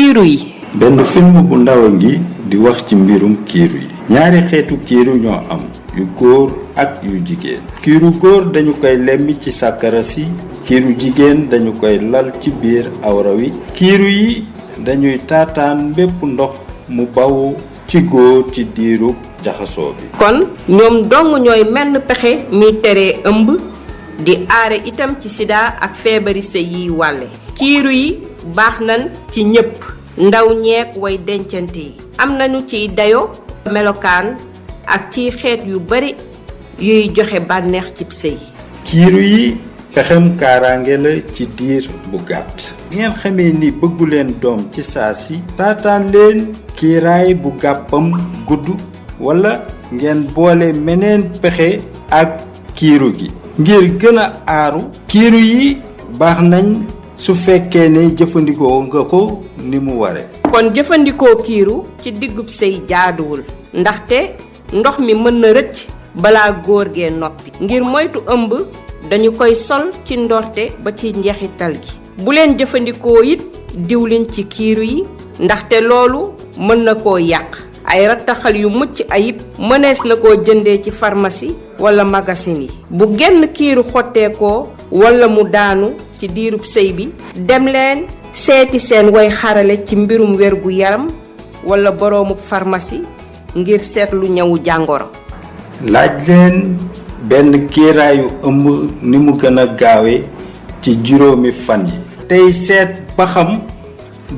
kiiru yi. benn film bu ndaw ngi di wax ci mbirum kiiru yi. ñaari xeetu kiiru ñoo am, yu góor ak yu jigéen. kiiru góor dañu koy lemmi ci sàkkara si, kiiru jigéen dañu koy lal ci biir awra wi. kiiru yi dañuy taataan bépp ndox mu bawu ci góor ci diiru jaxasoo bi. kon ñoom dong ñooy menn pexe mi tere ëmb di aare itam ci sida ak feebari sëy yiy wàlle. kiiru yi baax nañ ci ñépp, ndaw ñeek way dencante yi. am nañu ciy dayo, melokaan ak ci xeet yu bari yuy joxe bànneex cib sëy. kiiru yi pexem kaaraange la ci diir bu gàtt. ngeen xamee ni bëgguleen doom ci saa si, taataan leen kiiraay bu gàppam gudd, wala ngeen boole meneen pexe ak kiiru gi ngir gën a aaru. kiiru yi baax nañ su fekkee ne jëfandikoo nga ko ni mu ware. kon jëfandikoo kiiru ci diggub sëy jaaduwul, ndaxte ndox mi mën na rëcc balaa góor gee noppi. ngir moytu ëmb dañu koy sol ci ndorte ba ci njeexital gi. bu leen jëfandikoo it diwlin ci kiiru yi, ndaxte loolu mën na koo yàq. ay rattaxal yu mucc ayib mënees na koo jëndee ci pharmacie wala magasin yi. bu genn kiiru xotteekoo wala mu daanu ci diirub sëy bi, dem leen seeti seen way xarale ci mbirum wergu yaram wala boroomu pharmacie ngir seetlu ñawu jàngoro. laaj leen benn kiiraayu ëmb ni mu gën a gaawe ci juróomi fan yi. tey seet ba xam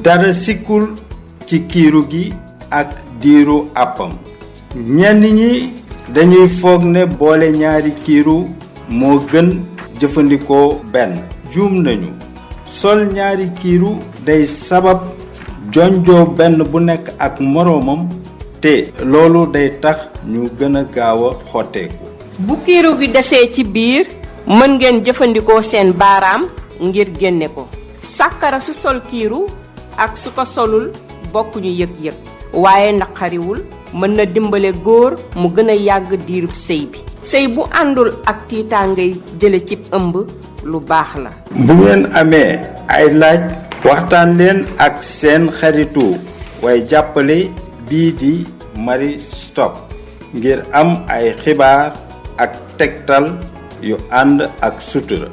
dara sikkul ci kiiru gi ak diiru àppam. ñenn ñi dañuy foog ne boole ñaari kiiru moo gën jëfandikoo benn. juum nañu. sol ñaari kiiru day sabab jonjoo benn bu nekk ak moroomam, te loolu day tax ñu gën a gaaw a xotteeku. bu kiiru gi desee ci biir, mën ngeen jëfandikoo seen baaraam ngir génne ko. sàkkara su sol kiiru ak su ko solul bokkuñu yëg-yëg, waaye naqariwul mën na dimbale góor mu gën a yàgg diirub sëy bi. sëy bu àndul ak tiitaangay jële cib ëmb lu baax la. bu ngeen amee ay laaj, waxtaan leen ak seen xaritu way jàppale bii di Marie Stopes ngir am ay xibaar ak tegtal yu ànd ak sutura.